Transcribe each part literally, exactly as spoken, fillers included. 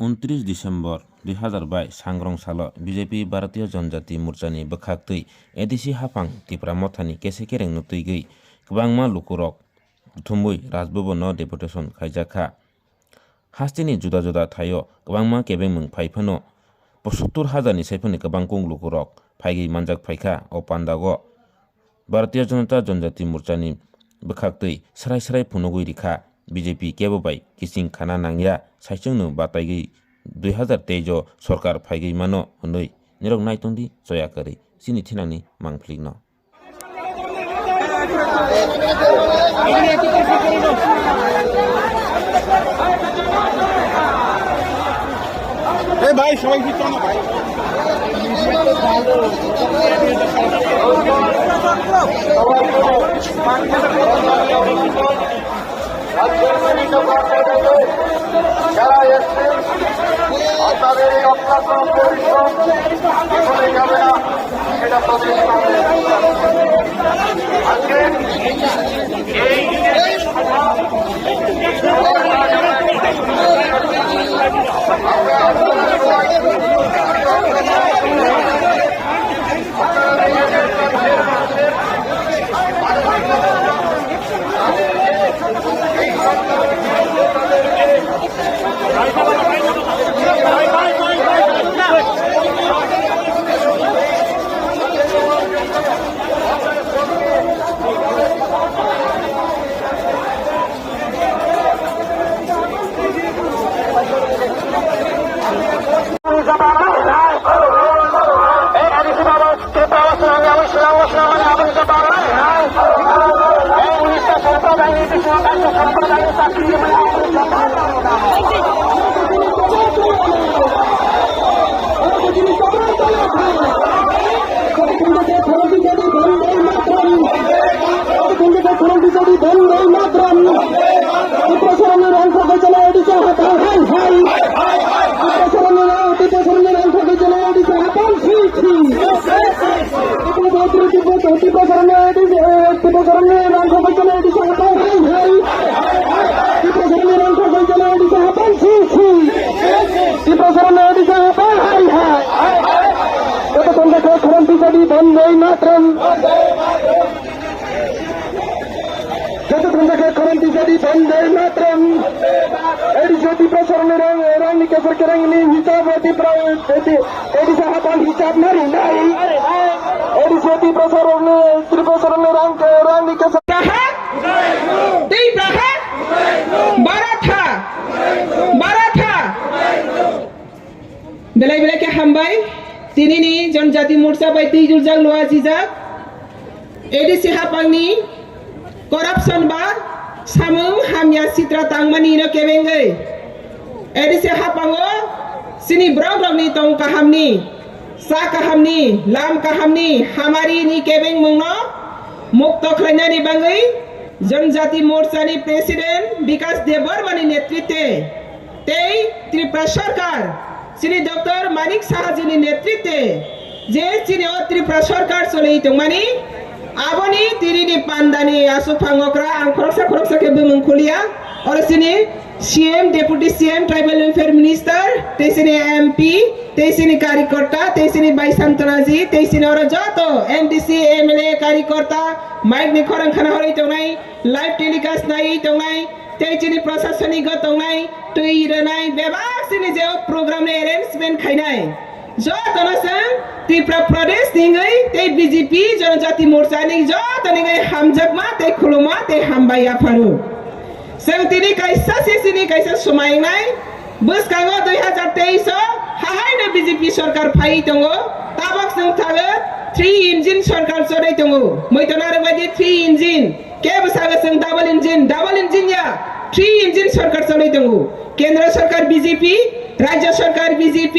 Untris December dui hazar bai sangrong salo B J P Bharatiya Janjati Morchani bwkhaktwi A D C haphang Tipra Mothani kese kerengno twigwi kwbangma lukurok kuthumwi Rajbhavan-o deputation khaijakha. Hasteni juda juda thaio kwbangma kebengmung phai phano posottor hajar ni sai phano kwbang kung lukurok phaigwi manjak phaikha o pandago. Bharatiya Janata Janjati Morchani bwkhaktwi srai srai phunugwi rikha B J P kebo bai kiching khana nangya saichungno bataigwi dui hazar teis o sorkar phaigwi mano hwnwi nirok naitongdi choya kwrwi chini thinangni mangplikno. এ ভাই, সবাই কি চলো ভাই। যারা এসছেন, আপনাদের এই অক্লান্ত পরিশ্রম বিফলে যাবে না, সেটা প্রতিশ্রুতি। আজকে এই Joto tonjak khe khorang tisadi bondoi matram. Joto tonjak khe khorang tisadi bondoi matram. A D C Tipra Sorong ni rang, rang ni kesar kerang ni hisab Tipra, A D C haphang hisab nari nai. A D C Tipra Sorong ni, Tipra Sorong ni rang, rang ni kesar. Praha? Tei Praha? Baratha? Baratha? Belai belai khe hambai, tinini Janjati Morcha bai twijurjak lua jijak, A D C haphangni corruption ba samung hamya sitra tangmani no kebengwi A D C haphango chini borok rokni tong kahamni, cha kahamni, lam kahamni, hamari ni kebengmung no mukto khlainani bagwi Janjati Morcha ni President Bikas Debbarma ni netritwe tei Tripura Sarkar, chini Doctor Manik Saha ji ni netritwe je chini o Tripura Sarkar choli tongmani, aboni tini ni panda ni aswk phango kra ang khoroksa khoroksa khe bumung khuliya, oro chini C M, Deputy C M, Tribal Welfare Minister, tei chini M P, tei chini Karikorta, tei chini Bai Santana ji, tei chini oro joto M D C, M L A, Karikorta, mic ni khorang khana horwi tongnai, live telecast naiwi tongnai, tei chini prosasonik o tongnai, twi rwnai, bebak chini je o program ni arrangement khainai. Jotono chwng Tripura Pradesh ni wngwi tei B J P Janajati Morcha ni joto ni wngwi hamjakma tei khuluma tei hambai yapharo. Chwng tini kaisa se chini kaisa swmai wngnai, bwskango dui hazar teis o hahaino B J P sorkar phaiwi tongo, tabok chwng thago three engine sorkar chorwi tongo, muitu narwk bai di three engine, kebo sago chwng double engine, double engine ya, three engine sorkar chorwi tongo, kendro sorkar B J P, rajya sorkar B J P,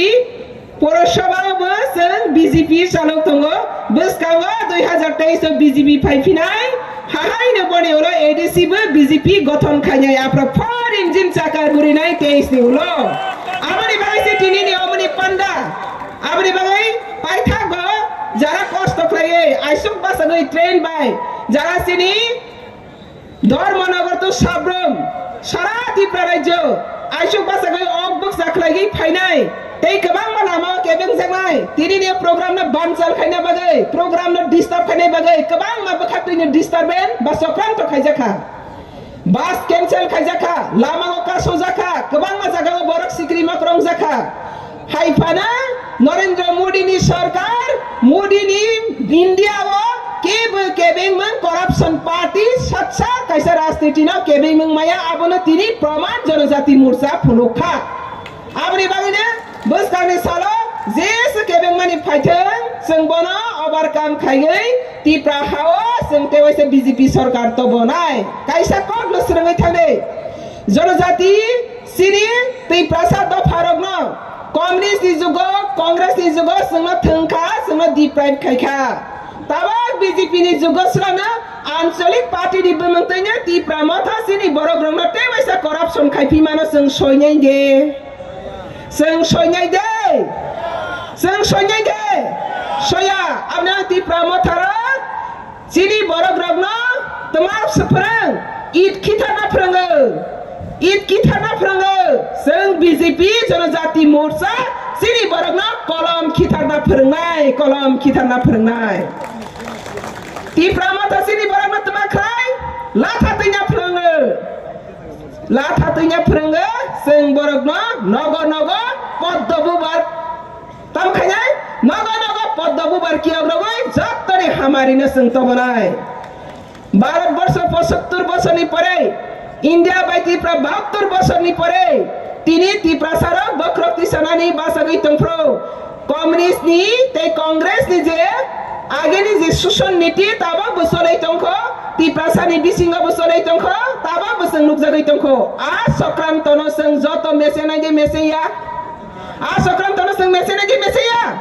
Purosabha o bo chwng B J P chalok tongo, bwskango dui hazar teis o B J P phai phinai, hahaino boni ulo A D C bo B J P gothon khainai, aphro four engine chakar burinai teis ni ulo. Aboni bagwi se tini ni omoni panda, aboni bagwi paithak bo jara kosto khlaiwi aisuk bachagwi train bai jara chini Dharmanagar to Sabram, sara Tripura rajyo, Aisuk bachagwi ok bwkcha khlaigwi phainai, tei kwbangma lama o kebengjaknai. Tinini program no banchal khaina bagwi, program no disturb khaina bagwi kwbangma bwkhaktwini disturbance ba chokranto khaijakha. Bus cancel khaijakha, lama o kasojakha, kwbangma jaga o borok sikri mokrongjakha. Hai phano Narendra Modi ni sarkar, Modi ni India o kebo kebengmung corruption party, satsa kaisa rajniti no kebengmung maya, abono tini proman Janajati Morcha phunuk kha. Aboni bagwino bwskangni salo jesa kebengmani phaithwng, chwng bono overcome khaiwi Tipra hao chwng tewaisa B J P sarkar tobonai. Kaisa kokno swrwngwi thangdi. Janajati chini Tiprasa dopharokno communist ni jugo, Congress ni jugo chwngno thwngkha, chwngno deprive khaikha. Tabok B J P ni jugo swrangno anchalik party ni bumung twino Tipra Motha chini borokrokno tewaisa corruption khaiphimano chwng soinai de. Chwng soinai de. Chwng soinai de. Soya, aboni ang Tipra Motharok chini borokrokno twma se phwrwng, it khitharna phwrwngo. It khitharna phwrwngo. Chwng B J P Janajati Morcha chini borokno kolom khitharna phwrwngnai, kolom khitharna phwrwngnai. Tipra Motha chini borokno twma khlai, latha twina phwrwngo. Latha twina phwrwngo, chwng borokno nogo nogo poddo bubar. Tamo khainai, nogo nogo poddo bubar kiyok rogwi jottoni hamarino chwng tobonai. Bharat borsho pochattor bochorni pore, India bai Tripura bahattor bochorni pore, tini Tiprasarok bokhorok tisanani bachagwi tongphuru. Communist ni tei Congress ni je ageni je sushon niti tabok bo cholai tongkho, Tiprasa ni bisingo bo cholai tongkho, tabok bo chwng nukjagwi tongkho. A sokranto no chwng joto mese nai de mese ya. A sokranto no chwng mese nai de mese ya.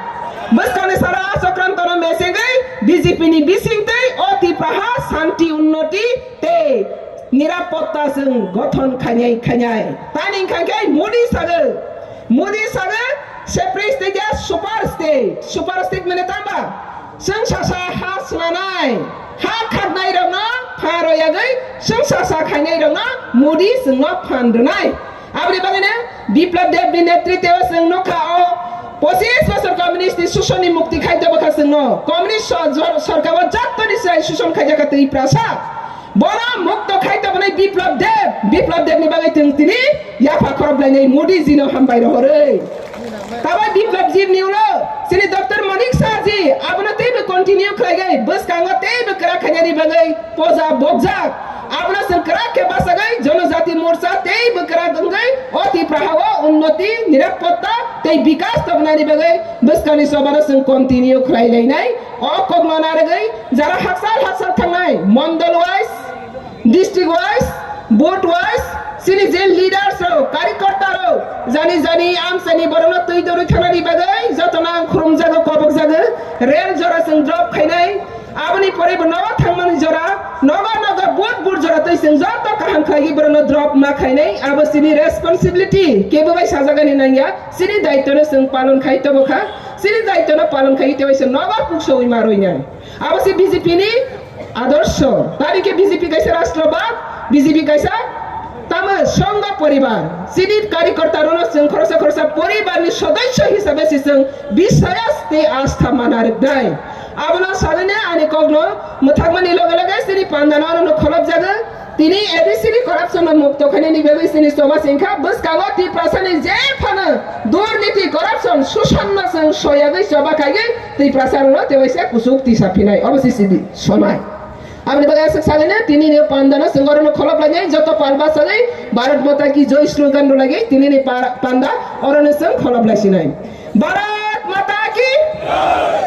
Bwskangni salo a sokranto no mesegwi B J P ni bising tei o Tipraha santi unnoti tei nirapotta chwng gothon khainai khainai. Tani wngkha khe Modi sago. Modi sago, separate state ya super state. Super state mane tamba? Chwng sasa ha swnanai, ha khaknai rokno phan royagwi chwng sasa khainai rokno Modi chwngno phan rwnai. Aboni bagwino Biplab Deb ni netritwe o chwng nukha o pochis bosor communist ni sushon ni mukti khai tobokha chwngno. Communist so-, jor-, sorkar o jotoni chwrai sushon khaijak kha Tiprasa. Bono mukto khai tobonai Biplab Deb. Biplab Deb ni bagwi chwng tini yapha khorok lainai Modi ji no hambai rohorwi. Tabai Biplab Deb ni ulo chini Doctor Manik Saha ji abono teibo continue khlaigwi bwskango teibo kwrak khainani bagwi poja bokjak. Abono chwng kwrak khe bachagwi Janajati Morcha teibo kwrak wngwi o Tipraha o unnoti, nirapotta tei bikas tobnani bagwi bwskangni sobano chwng continue khlai lainai. O kokno narwgwi jara haksal haksal thangnai mondol wise, district wise, booth wise, chini je leaders rok, karyakarta rok, jani jani amchaini borokno twi dorwi thangnani bagwi jotono ang khurumjago, kobokjago, rel jora chwng drop khainai. Aboni pore bo nogo thangmani jora, nogo nogo booth booth jora twi chwng joto kaham khlaigwi borokno drop ma khainai. Abo chini responsibility, kebo bai sajagani nangya, chini daitwno chwng palon khai tobokha, chini daitwno palon khai tei waisa nogo puksowi ma roinai. Abo se B J P ni adorsho. Tari khe B J P kaisa rashtrobad, B J P kaisa tamo songho poribar. Chini karyakarta rokno chwng khoroksa khoroksa poribar ni sodosyo hisabe se chwng biswas tei astha mana rwknai. Abono sagwino ani kokno mwthangmani loge loge chini pandano ano kholopjago. Tini A D C ni corruption no mukto khainani bagwi chini choba se wngkha bwskango Tiprasa ni je phano durniti, corruption, sushon no chwng soyagwi choba khaigwi Tiprasa rokno tewaisa kuchuk tisa phinai, obo se sidi sonai. Aboni bagwi aswk sagwino tini ni panda no chwng orono kholop lainai, joto pal bachagwi Bharat Mata Ki Jai slogan rwlagwi tini ni pa-, panda orono chwng kholop laisinai. Bharat Mata Ki